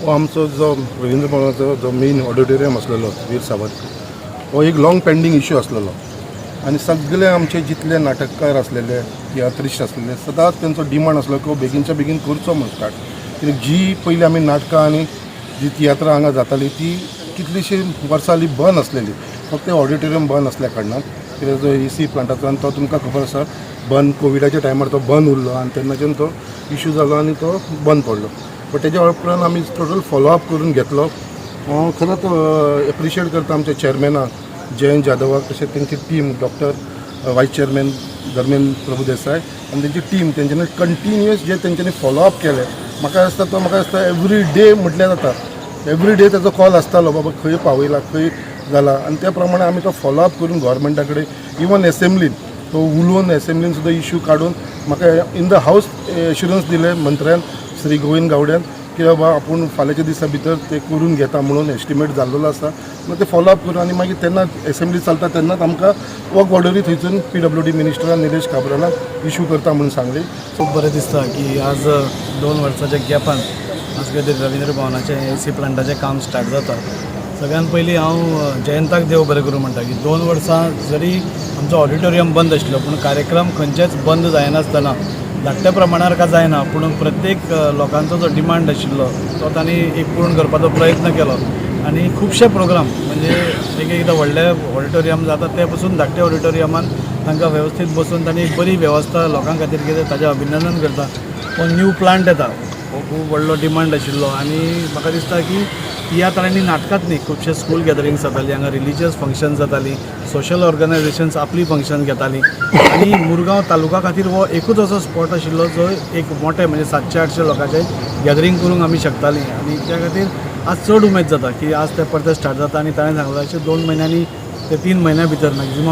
हो आमचो जो रवींद्र भवनाचो जो मेन ऑडिटोरियम आसलेलो वीर सावरकर, हो एक लाँग पेंडींग इशू आसलेलो आनी सगळे आमचे जितले नाटककार आसलेले, तियात्रिस्ट आसलेले, सदांच तेंचो डिमांड आसलो की हो बेगीनच्या बेगीन करचो म्हूण स्टार्ट. कित्याक जी पयलीं आमी नाटकां आनी जी तियात्रां हांगा जाताली, ती कितलीशीं वर्सां जालीं बंद आसलेली, फक्त ऑडिटोरियम बंद आसल्या कारणान. कित्याक जो एसी प्लांटाचो आनी तो तुमकां खबर आसा, बंद कोविडाच्या टायमार तो बंद उरलो आनी तेन्नाच्यान तो इशू जालो आनी तो बंद पडलो. बट तेज्या उपरांत आमी टोटल फॉलोअप करून घेतलो. हांव खरोच एप्रिशिएट करता आमच्या चेअरमॅनाक जयंत जाधवाक, तशेंच तेंची team, doctor vice chairman Dharmendra Prabhudesai आनी तेंची टीम. तेंच्यांनी कंटिन्युअस जे तेंच्यांनी फॉलोअप केलें, म्हाका दिसता तो म्हाका दिसता एवरी डे म्हटल्यार जाता, एवरी डे तेजो कॉल आसतालो, बाबा खंय पावयला, खंय जाला. आनी त्या प्रमाणे आमी तो फॉलोअप करून गव्हर्मेंटा कडेन, इवन एसेंब्लीन तो उलोवन, एसेंब्लीन सुद्दां इशू काडून म्हाका इन the house एश्युरन्स दिलें मंत्र्यान श्री गोविंद गावड्यान की बाबा आपूण फाल्यांच्या दिसा भितर ते करून घेता म्हणून. एस्टिमेट जाल्लेलो आसा. मागीर ते फॉलोअप करून आनी मागीर तेन्ना एसेंब्ली चलता तेन्नाच आमकां वर्क ऑर्डरूय थंयसून पीडब्ल्यूडी मिनिस्टरान निलेश काब्रालान इशू करता म्हणून सांगली. खूब बरें दिसता की आज 2 वर्साच्या गॅपान आज कितें रवींद्र भवनाचें एसी प्लांटाचें काम स्टार्ट जाता. सगळ्यान पयलीं हांव जयंताक देव बरें करूं म्हणटा की 2 वर्सां जरी आमचो ऑडिटोरियम बंद आशिल्लो, पूण कार्यक्रम खंयचेच बंद जायनासतना, धाकट्या प्रमाणार का जायना, पूण प्रत्येक लोकांचो जो डिमांड आशिल्लो तो तांणी एक पूर्ण करपाचो प्रयत्न केलो. आनी खुबशे प्रोग्राम, म्हणजे एक एकदां व्हडले ऑडिटोरियम जाता, ते पसून धाकटे ऑडिटोरियमान तांकां वेवस्थीत बसून तांणी एक बरी वेवस्था लोकां खातीर केली, ताजें अभिनंदन करता. हो न्यू प्लांट येता, हो खूब व्हडलो डिमांड आशिल्लो. आनी म्हाका दिसता की तियात्र आनी नाटकांत न्ही, खुबशे स्कूल गॅदरिंग्स जातालीं हांगा, रिलिजियस फंक्शन जातालीं, सोशल ऑर्गनायझेशन्स आपली फंक्शन घेतालीं. आनी मुरगांव तालुका खातीर हो एकूच असो स्पॉट आशिल्लो जो एक मोठे, म्हणजे 700-800 लोकांचें गॅदरींग करूंक आमी शकतालीं. आनी त्या खातीर आज चड उमेद जाता की आज ते परते स्टार्ट जाता. आनी ताणें सांगलां अशें 2 म्हयन्यांनी ते 3 म्हयन्या भितर मॅक्झिमम.